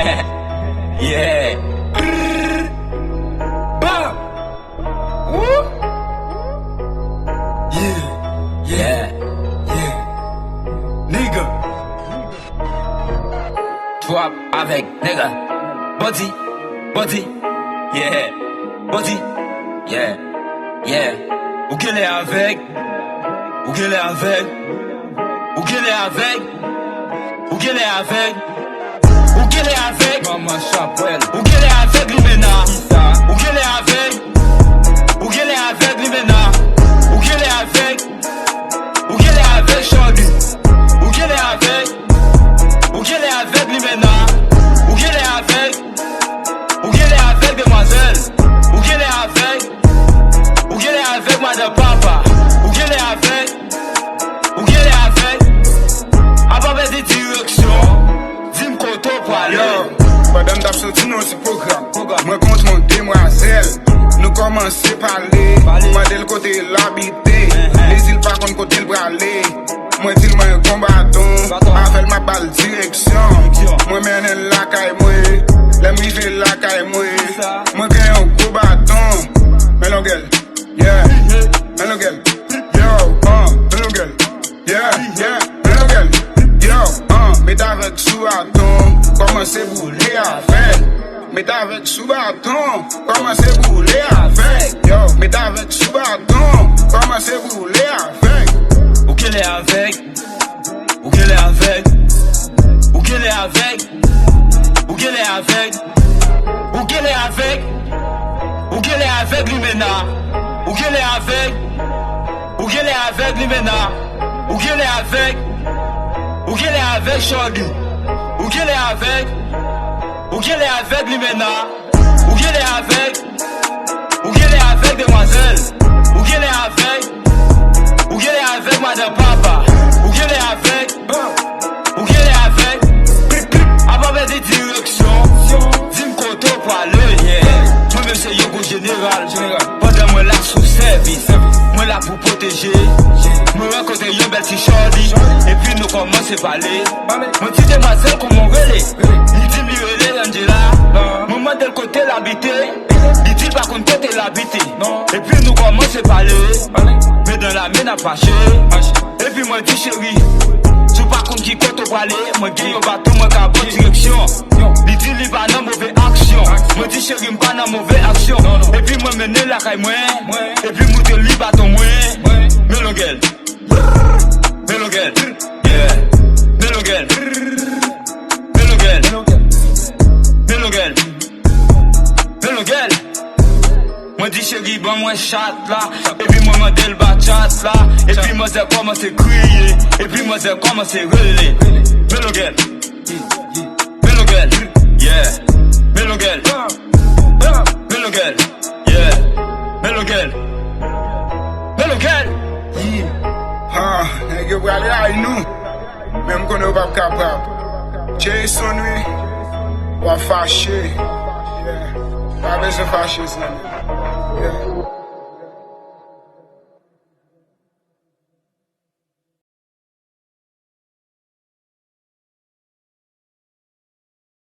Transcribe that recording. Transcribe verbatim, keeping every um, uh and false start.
Yeah. Bam! Woo! Yeah. Yeah. Yeah. Nigga. Twòp avèg, nigga. Bandi, bandi. Yeah. Bandi. Yeah. Yeah. Ou genlè avèg. Ou genlè avèg. Ou genlè avèg. Ou genlè avèg. Ou genlè avèg. Manman chapwèl. Ou genlè avèg Limena. Ou genlè avèg. Ou genlè avèg Limena. Ou genlè avèg. Ou genlè avèg Shorty. Ou genlè avèg. Ou genlè avèg Limena. Ou genlè avèg. Ou genlè avèg demwazèl. Ou genlè avèg. Ou genlè avèg madan papa. Ou genlè avèg. Ou genlè avèg. Apa pèdi direksyon. Di m kote w prale. Yo, pandan m t ap soti nan yon ti pwogram, mwen kontre yon demwazèl. Nou kòmanse pale. Mande l kote l abite. Li di l pa konn kote l prale. Mwen di l mwen gon baton. Avè l m ap ba l direksyon. Mwen mennen l lakay mwen. Lè m rive lakay mwen, mwen gen yon gwo baton. Men longèl. Yeah. Men longèl. Yo, uh, men longèl. Yeah, yeah, men longèl. Yo, uh, met avèg sou baton. Kòmanse boule avèg. Met avèg sou baton. Kòmanse boule avèg. Yo, met avèg sou baton. Kòmanse boule avèg. Ou genlè avèg. Ou genlè avèg. Ou genlè avèg. Ou genlè avèg. Ou genlè avèg. Ou genlè avèg Limena. Ou genlè avèg. Ou genlè avèg Limena. Ou genlè avèg. Ou genlè avèg Shorty. Ou genlè avèg. Ou genlè avèg Limena. Ou genlè avèg. Ou genlè avèg demwazèl. Ou genlè avèg. Ou genlè avèg madan papa. Ou genlè avèg. Ou genlè avèg. Apa pèdi direksyon. Di m kote w prale. Yeah. Mwen menm se yon gwo jeneral. Pandan mwen la sou sèvis. Mwen la pou pwoteje. Mwen rankontre yon bèl ti shorty. Epi nou kòmanse pale. Mwen di demwazèl kòman w rele. Li di m li rele Angela. Mwen mande l kote l abite. Li di l pa konn kote l abite. Epi nou kòmanse pale. Men dan lame n ap mache. Epi mwen di cheri, si w pa konn ki kote w prale, mwen gen yon baton mwen ka ba w direksyon. Li di li pa nan move aksyon. Mwen di cheri m pa nan move aksyon. Epi mwen mennen l lakay mwen. Epi m montre li baton mwen. Men longèl. Men longèl. Yeah. Men longèl. Men longèl. Men longèl. Men longèl. Mwen di cheri ban mwen chat la. Epi mwen mande l ba chat la. Epi manzè kòmanse kriye. Epi manzè kòmanse rele. Men longèl. Men longèl. Yeah. Men longèl. Men longèl. Yeah. Men longèl. Men longèl. Ha, nèg yo prale ay nou. Men m konnen yo p ap kapab. Jason, wi. W ap fache. Yeah. Pa bezwen fache, zanmi.